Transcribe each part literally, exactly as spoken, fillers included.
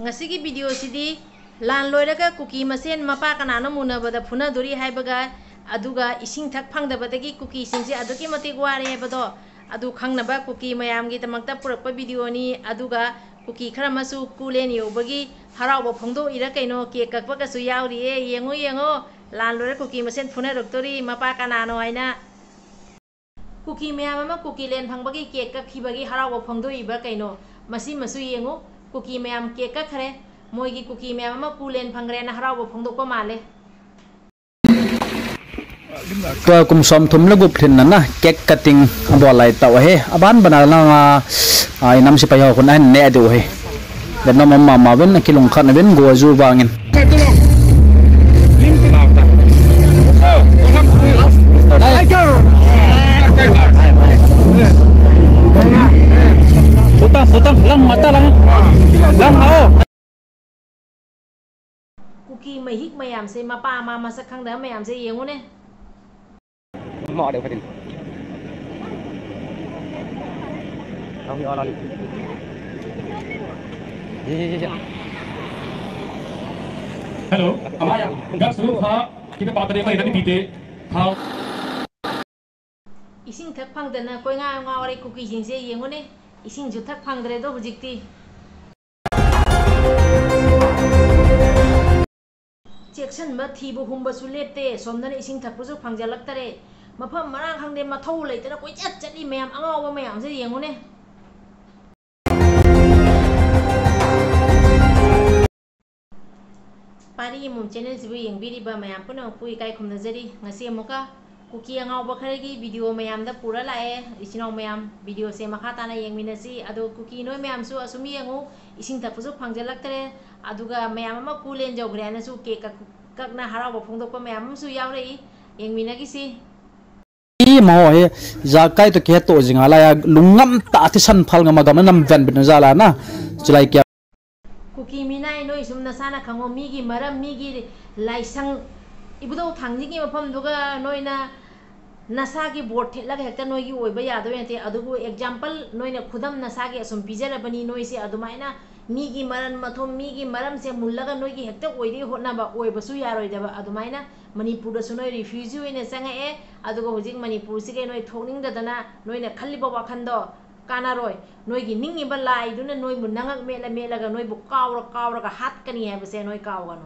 ꯉꯁꯤꯒꯤ ꯚꯤꯗꯤꯑꯣꯁꯤꯗꯤ ꯂꯥꯟ ꯂꯣꯏꯔꯒ ꯀꯨꯀꯤ ꯃꯁꯦꯟ ꯃꯄꯥ ꯀꯅꯥꯅꯣ ꯃꯨꯟꯅꯕꯗ ꯐꯨꯅꯗꯣꯔꯤ ꯍꯥꯏꯕꯒ, ꯑꯗꯨꯒ ꯏꯁꯤꯡ ꯊꯛ ꯐꯪꯗꯕꯗꯒꯤ ꯀꯨꯀꯤꯁꯤꯡꯁꯦ ꯑꯗꯨꯛꯀꯤ ꯃꯇꯤꯛ ꯋꯥꯔꯦ ꯍꯥꯏꯕꯗꯣ, ꯑꯗꯨ ꯈꯪꯅꯕ ꯀꯨꯀꯤ ꯃꯌꯥꯝꯒꯤꯗꯃꯛꯇ ꯄꯨꯔꯛꯄ ꯚꯤꯗꯤꯑꯣꯅꯤ꯫ ꯑꯗꯨꯒ ꯀꯨꯀꯤ ꯈꯔ ꯑꯃꯁꯨ ꯀꯨꯂꯦꯟ ꯌꯧꯕꯒꯤ ꯍꯔꯥꯎꯕ ꯐꯣꯡꯗꯣꯛꯏꯔ ꯀꯩꯅꯣ, ꯀꯦꯛ ꯀꯛꯄꯒꯁꯨ ꯌꯥꯎꯔꯤꯌꯦ꯫ ꯌꯦꯡꯉꯨ, ꯌꯦꯡꯉꯨ, ꯂꯥꯟ ꯂꯣꯏꯔ ꯀꯨꯀꯤ ꯃꯁꯦꯟ ꯐꯨꯅꯔꯛꯇꯣꯔꯤ, ꯃꯄꯥ ꯀꯅꯥꯅꯣ ꯍꯥꯏꯅ꯫ ꯀꯨꯀꯤ ꯃꯌꯥꯝ ꯑꯃ ꯀꯨꯀꯤꯂꯦꯟ ꯐꯪꯕꯒꯤ ꯀꯦꯛ ꯀꯛꯈꯤꯕꯒꯤ ꯍꯔꯥꯎꯕ ꯐꯣꯡꯗꯣꯛꯏꯕ ꯀꯩꯅꯣ? ꯃꯁꯤꯃꯁꯨ ꯌꯦꯡꯉꯨ꯫ ꯀꯨꯀꯤ ꯃꯌꯥꯝ ꯀꯦꯛ ꯀꯛꯈ꯭ꯔꯦ꯫ ꯃꯣꯏꯒꯤ ꯀꯨꯀꯤ ꯃꯌꯥꯝ ꯑꯃ ꯀꯨꯂꯦꯟ ꯐꯪꯈ꯭ꯔꯦꯅ ꯍꯔꯥꯎꯕ ꯐꯣꯡꯗꯣꯛꯄ ꯃꯥꯜꯂꯦ꯫ ꯀ-, ꯀꯨꯝꯁꯣꯝ ꯊꯨꯝꯂ ꯒꯨꯞ ꯊꯤꯟꯅꯅ ꯀꯦꯛ ꯀꯇꯤꯡ ꯑꯕꯣ ꯂꯥꯏ ꯇꯧꯍꯦ꯫ ꯑꯕꯥꯟ ꯕꯅꯥ ꯂꯥ, ꯑ, ꯏꯅꯝꯁꯤ ꯄꯩꯍꯧ ꯈꯨꯟ ꯑꯍꯟ ꯅꯦ ꯑꯗꯨ ꯍꯦ꯫ ꯗꯦꯅꯣ ꯃꯃꯥ ꯃꯥꯕꯤꯟ ꯀꯤꯂꯣꯡ ꯈꯠꯅꯕꯤꯟ ꯒꯣꯖꯨ ꯕꯥꯡꯉꯤꯟ꯫ Putang, putang, lang mata lang. Lang ako. ꯀꯨꯀꯤ ꯃꯍꯤꯛ ꯃꯌꯥꯝꯁꯦ, ꯃꯄꯥ ꯃꯃꯥ ꯃꯁꯛ ꯈꯪꯗꯕ ꯃꯌꯥꯝꯁꯦ ꯌꯦꯡꯉꯨꯅꯦ꯫ Hello, हमारे यहाँ गर्ल्स ग्रुप था, कितने पात्र थे, इधर भी पीते था। ꯏꯁꯤꯡ ꯊꯛ ꯐꯪꯗꯅ ꯀꯣꯏꯉꯥꯎ ꯉꯥꯎꯔꯦ ꯀꯨꯀꯤꯁꯤꯡꯁꯦ, ꯌꯦꯡꯉꯨꯅꯦ, ꯏꯁꯤꯡꯁꯨ ꯊꯛ ꯐꯪꯗ꯭ꯔꯦꯗꯣ ꯍꯧꯖꯤꯛꯇꯤ꯫ ꯆꯦꯛꯁꯤꯟꯕ ꯊꯤꯕ ꯍꯨꯝꯕꯁꯨ ꯂꯦꯞꯇꯦ, ꯁꯣꯝꯗꯅ ꯏꯁꯤꯡ ꯊꯛꯄꯁꯨ ꯐꯪꯖꯜꯂꯛꯇꯔꯦ꯫ ꯃꯐꯝ ꯃꯔꯥꯡ ꯈꯪꯗꯦ, ꯃꯊꯧ ꯂꯩꯇꯅ ꯀꯣꯏꯆꯠ ꯆꯠꯂꯤ ꯃꯌꯥꯝ, ꯑꯉꯥꯎꯕ ꯃꯌꯥꯝꯁꯦ ꯌꯦꯡꯉꯨꯅꯦ꯫ ꯄꯥꯔꯤ ꯑꯃꯣꯝ ꯆꯦꯅꯦꯜꯁꯤꯕꯨ ꯌꯦꯡꯕꯤꯔꯤꯕ ꯃꯌꯥꯝ ꯄꯨꯝꯅꯃꯛꯄꯨ ꯏꯀꯥꯏ ꯈꯨꯝꯅꯖꯔꯤ꯫ ꯉꯁꯤ ꯑꯃꯨꯛꯀ ꯀꯨꯀꯤ ꯑꯉꯥꯎꯕ ꯈꯔꯒꯤ ꯚꯤꯗꯤꯑꯣ ꯃꯌꯥꯝꯗ ꯄꯨꯔ ꯂꯥꯛꯑꯦ꯫ ꯏꯆꯤꯟ ꯏꯅꯥꯎ ꯃꯌꯥꯝ, ꯚꯤꯗꯤꯑꯣꯁꯦ ꯃꯈꯥ ꯇꯥꯅ ꯌꯦꯡꯃꯤꯟꯅꯁꯤ꯫ ꯑꯗꯣ ꯀꯨꯀꯤ ꯅꯣꯏ ꯃꯌꯥꯝꯁꯨ ꯑꯁꯨꯝ ꯌꯦꯡꯉꯨ, ꯏꯁꯤꯡ ꯊꯛꯄꯁꯨ ꯐꯪꯖꯜꯂꯛꯇ꯭ꯔꯦ, ꯑꯗꯨꯒ ꯃꯌꯥꯝ ꯑꯃ ꯀꯨꯂꯦꯟ ꯌꯧꯈ꯭ꯔꯦ ꯍꯥꯏꯅꯁꯨ ꯀꯦꯛ ꯀꯛ-, ꯀꯛꯅ ꯍꯔꯥꯎꯕ ꯐꯣꯡꯗꯣꯛꯄ ꯃꯌꯥꯝ ꯑꯃꯁꯨ ꯌꯥꯎꯔꯛꯏ꯫ ꯌꯦꯡꯃꯤꯟꯅꯈꯤꯁꯤ꯫ ꯏ ꯃꯍꯣ ꯍꯦ, ꯖꯥ ꯀꯥꯏ ꯇꯣ ꯀꯦ ꯇꯣ ꯖꯤꯡ ꯍꯥ ꯂꯥ ꯌꯥ, ꯂꯨꯡꯉꯝ ꯇꯥ ꯇꯤ ꯁꯟ ꯐꯜ ꯉꯝ ꯃꯒꯝ ꯅ ꯅꯝ ꯕꯦꯟ ꯕꯦꯟ ꯖꯥ ꯂꯥ ꯅ, ꯆꯤꯂꯥꯏ ꯀꯌꯥ꯫ ꯀꯨꯀꯤ ꯃꯤꯅꯥꯏ ꯅꯣꯏ ꯁꯨꯝ ꯅꯁꯥꯅ ꯈꯪꯉꯣ, ꯃꯤꯒꯤ ꯃꯔꯝ, ꯃꯤꯒꯤ ꯂꯥꯏꯁꯪ, ꯏꯕꯨꯙꯧ ꯊꯥꯡꯖꯤꯡꯒꯤ ꯃꯐꯝꯗꯨꯒ ꯅꯣꯏꯅ ꯅꯁꯥꯒꯤ ꯕꯣꯠ ꯊꯤꯠꯂꯒ ꯍꯦꯛꯇ ꯅꯣꯏꯒꯤ ꯑꯣꯏꯕ ꯌꯥꯗꯣꯏ ꯅꯠꯇꯦ꯫ ꯑꯗꯨꯕꯨ example ꯅꯣꯏꯅ ꯈꯨꯗꯝ ꯅꯁꯥꯒꯤ ꯑꯁꯨꯝ ꯄꯤꯖꯔꯕꯅꯤ, ꯅꯣꯏꯁꯦ ꯑꯗꯨꯃꯥꯏꯅ ꯃꯤꯒꯤ ꯃꯔꯟ ꯃꯊꯨꯝ, ꯃꯤꯒꯤ ꯃꯔꯝꯁꯦ ꯃꯨꯜꯂꯒ ꯅꯣꯏꯒꯤ ꯍꯦꯛꯇ ꯑꯣꯏꯗꯤ ꯍꯣꯠꯅꯕ, ꯑꯣꯏꯕꯁꯨ ꯌꯥꯔꯣꯏꯗꯕ꯫ ꯑꯗꯨꯃꯥꯏꯅ ꯃꯅꯤꯄꯨꯔꯗꯁꯨ ꯅꯣꯏ ꯔꯤꯐ꯭ꯌꯨꯖꯤ ꯑꯣꯏꯅ ꯆꯪꯉꯛꯑꯦ꯫ ꯑꯗꯨꯒ ꯍꯧꯖꯤꯛ ꯃꯅꯤꯄꯨꯔꯁꯤꯒꯤ ꯅꯣꯏ ꯊꯣꯛꯅꯤꯡꯗꯗꯅ ꯅꯣꯏꯅ ꯈꯜꯂꯤꯕ ꯋꯥꯈꯜꯗꯣ ꯀꯥꯟꯅꯔꯣꯏ꯫ ꯅꯣꯏꯒꯤ ꯅꯤꯡꯉꯤꯕ ꯂꯥꯏꯗꯨꯅ ꯅꯣꯏꯕꯨ ꯅꯉꯛ ꯃꯦꯠꯂ ꯃꯦꯠꯂꯒ ꯅꯣꯏꯕꯨ ꯀꯥꯎꯔ ꯀꯥꯎꯔꯒ ꯍꯥꯠꯀꯅꯤ ꯍꯥꯏꯕꯁꯦ ꯅꯣꯏ ꯀꯥꯎꯒꯅꯨ꯫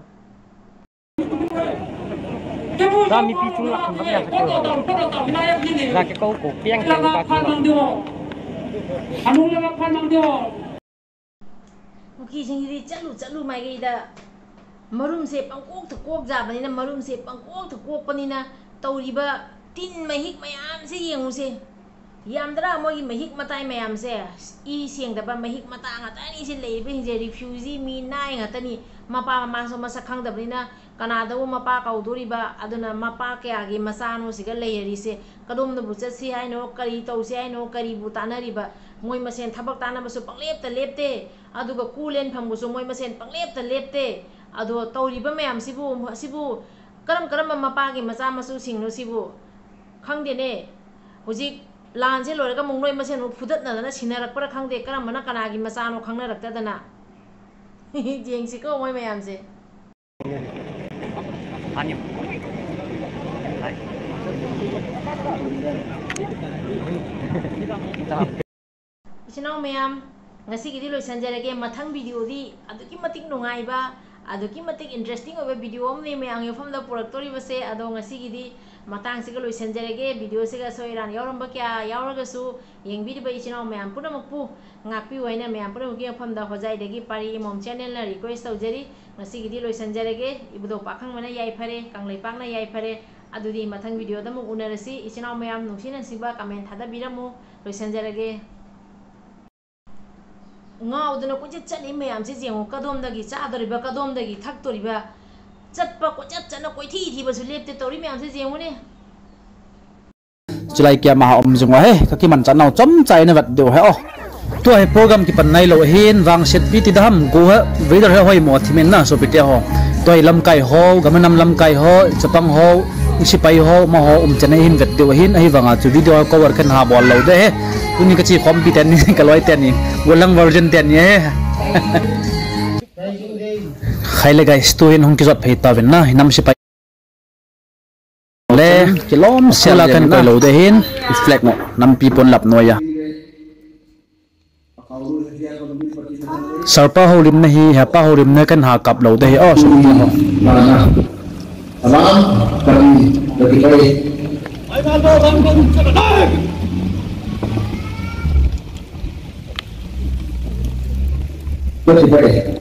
Za mipi chung la kham bang ya kha. Za ke kau ko piang ke ka chung la. ꯀꯨꯀꯤꯁꯤꯡꯁꯤꯗꯤ ꯆꯠꯂꯨ ꯆꯠꯂꯨ ꯃꯥꯏꯀꯩꯗ ꯃꯔꯨꯝꯁꯦ ꯄꯪꯀꯣꯛꯇ ꯀꯣꯛ ꯌꯥꯕꯅꯤꯅ, ꯃꯔꯨꯝꯁꯦ ꯄꯪꯀꯣꯛꯇ ꯀꯣꯛꯄꯅꯤꯅ ꯇꯧꯔꯤꯕ ꯇꯤꯟ ꯃꯍꯤꯛ ꯃꯌꯥꯝꯁꯦ ꯌꯦꯡꯉꯨꯁꯦ꯫ ꯌꯥꯝꯗ꯭ꯔꯥ ꯃꯣꯏꯒꯤ ꯃꯍꯤꯛ ꯃꯇꯥꯏ ꯃꯌꯥꯝꯁꯦ? ꯏ ꯁꯦꯡꯗꯕ ꯃꯍꯤꯛ ꯃꯇꯥ ꯉꯥꯛꯇꯅꯤ ꯁꯤ ꯂꯩꯔꯤꯕꯁꯤꯡꯁꯦ꯫ ꯔꯤꯐ꯭ꯌꯨꯖꯤ ꯃꯤ ꯅꯥꯏ ꯉꯥꯛꯇꯅꯤ꯫ ꯃꯄꯥ ꯃꯃꯥꯁꯨ ꯃꯁꯛ ꯈꯪꯗꯕꯅꯤꯅ ꯀꯅꯥꯗꯕꯨ ꯃꯄꯥ ꯀꯧꯗꯣꯔꯤꯕ? ꯑꯗꯨꯅ ꯃꯄꯥ ꯀꯌꯥꯒꯤ ꯃꯆꯥꯅꯣ ꯁꯤꯒ ꯂꯩꯔꯤꯁꯦ? ꯀꯗꯣꯝꯗꯕꯨ ꯆꯠꯁꯤ ꯍꯥꯏꯅꯣ? ꯀꯔꯤ ꯇꯧꯁꯤ ꯍꯥꯏꯅꯣ? ꯀꯔꯤꯕꯨ ꯇꯥꯟꯅꯔꯤꯕ? ꯃꯣꯏ ꯃꯁꯦꯟ ꯊꯕꯛ ꯇꯥꯟꯅꯕꯁꯨ ꯄꯪꯂꯦꯞꯇ ꯂꯦꯞꯇꯦ꯫ ꯑꯗꯨꯒ ꯀꯨ ꯂꯦꯟꯐꯝꯕꯨꯁꯨ ꯃꯣꯏ ꯃꯁꯦꯟ ꯄꯪꯂꯦꯞꯇ ꯂꯦꯞꯇꯦ꯫ ꯑꯗꯣ ꯇꯧꯔꯤꯕ ꯃꯌꯥꯝꯁꯤꯕꯨ, ꯑꯁꯤꯕꯨ ꯀꯔꯝ ꯀꯔꯝꯕ ꯃꯄꯥꯒꯤ ꯃꯆꯥ ꯃꯁꯨꯁꯤꯡꯅꯣ ꯁꯤꯕꯨ? ꯈꯪꯗꯦꯅꯦ꯫ ꯍꯧꯖꯤꯛ ꯂꯥꯟꯁꯦ ꯂꯣꯏꯔꯒ ꯑꯃꯨꯛ ꯅꯣꯏ ꯃꯁꯦꯟ ꯑꯃꯨꯛ ꯐꯨꯗꯠꯅꯗꯅ ꯁꯤꯟꯅꯔꯛꯄ꯭ꯔꯥ ꯈꯪꯗꯦ, ꯀꯔꯝꯕꯅ ꯀꯅꯥꯒꯤ ꯃꯆꯥꯅꯣ ꯈꯪꯅꯔꯛꯇꯗꯅ꯫ ꯌꯦꯡꯁꯤꯀꯣ ꯃꯣꯏ ꯃꯌꯥꯝꯁꯦ꯫ ꯏꯆꯤꯟ ꯏꯅꯥꯎ ꯃꯌꯥꯝ, ꯉꯁꯤꯒꯤꯗꯤ ꯂꯣꯏꯁꯤꯟꯖꯔꯒꯦ꯫ ꯃꯊꯪ ꯚꯤꯗꯤꯑꯣꯗꯤ ꯑꯗꯨꯛꯀꯤ ꯃꯇꯤꯛ ꯅꯨꯡꯉꯥꯏꯕ, ꯑꯗꯨꯛꯀꯤ ꯃꯇꯤꯛ ꯏꯟꯇꯔꯦꯁꯇꯤꯡ ꯑꯣꯏꯕ ꯚꯤꯗꯤꯑꯣ ꯑꯃꯅꯤ ꯃꯌꯥꯝꯒꯤ ꯃꯐꯝꯗ ꯄꯨꯔꯛꯇꯣꯔꯤꯕꯁꯦ꯫ ꯑꯗꯣ ꯉꯁꯤꯒꯤꯗꯤ ꯃꯇꯥꯡꯁꯤꯒ ꯂꯣꯏꯁꯤꯟꯖꯔꯒꯦ꯫ ꯚꯤꯗꯤꯑꯣꯁꯤꯒ ꯑꯁꯣꯏ ꯑꯔꯥꯟ ꯌꯥꯎꯔꯝꯕ ꯀꯌꯥ ꯌꯥꯎꯔꯒꯁꯨ, ꯌꯦꯡꯕꯤꯔꯤꯕ ꯏꯆꯤꯟ ꯏꯅꯥꯎ ꯃꯌꯥꯝ ꯄꯨꯝꯅꯃꯛꯄꯨ ꯉꯥꯛꯄꯤꯌꯨ ꯍꯥꯏꯅ ꯃꯌꯥꯝ ꯄꯨꯝꯅꯃꯛꯀꯤ ꯃꯐꯝꯗ ꯍꯣꯖꯥꯏꯗꯒꯤ ꯄꯥꯔꯤ ꯏꯃꯣꯝ ꯆꯦꯅꯦꯜꯅ ꯔꯤꯀ꯭ꯋꯦꯁ ꯇꯧꯖꯔꯤ꯫ ꯉꯁꯤꯒꯤꯗꯤ ꯂꯣꯏꯁꯤꯟꯖꯔꯒꯦ꯫ ꯏꯕꯨꯙꯧ ꯄꯥꯈꯪꯕꯅ ꯌꯥꯏꯐꯔꯦ, ꯀꯪꯂꯩꯄꯥꯛꯅ ꯌꯥꯏꯐꯔꯦ꯫ ꯑꯗꯨꯗꯤ ꯃꯊꯪ ꯚꯤꯗꯤꯑꯣꯗ ꯑꯃꯨꯛ ꯎꯅꯔꯁꯤ꯫ ꯏꯆꯤꯟ ꯏꯅꯥꯎ ꯃꯌꯥꯝ ꯅꯨꯡꯁꯤ ꯅꯨꯡꯁꯤꯕ ꯀꯃꯦꯟ ꯊꯥꯗꯕꯤꯔꯝꯃꯨ꯫ ꯂꯣꯏꯁꯤꯟꯖꯔꯒꯦ꯫ ꯉꯥꯎꯗꯅ ꯀꯣꯏꯆꯠ ꯆꯠꯂꯤ ꯃꯌꯥꯝꯁꯦ ꯌꯦꯡꯉꯨ, ꯀꯗꯣꯝꯗꯒꯤ ꯆꯥꯗꯣꯔꯤꯕ, ꯀꯗꯣꯝꯗꯒꯤ ꯊꯛꯇꯣꯔꯤꯕ, ꯆꯠꯄ ꯀꯣꯏꯆꯠ ꯆꯠꯅ ꯀꯣꯏꯊꯤ ꯊꯤꯕꯁꯨ ꯂꯦꯞꯇꯦ ꯇꯧꯔꯤ ꯃꯌꯥꯝꯁꯦ ꯌꯦꯡꯉꯨꯅꯦ꯫ Chulai kia maha um jing wa he, ka kiman chat nau chom chai na vat deu he o. Tua hi program kipan nai lo hin, vang set pi ti daham go he, weather he hoi mo thimen na so pi te ho. Tua hi lamkai ho, gamanam lamkai ho, chapang ho, sipai ho, ma ho um chana hin vet deu hin, ahi vanga chu video cover kan ha bol lo de he. Tuni ka chi khom pi ten ni, ka loi ten ni, golang version ten ni he. Khai le guys, tu hin hung kijot phei ta vin na, nam sipai. Le, kilom sela kan koi lo de hin. I flag mo, nampi pon lap noi a. Sarpa ho lim na hi, hapa ho lim na kan ha kap lo de hi. Oh, sarpa ho. Salam, kami, kami, kami. Kami, kami.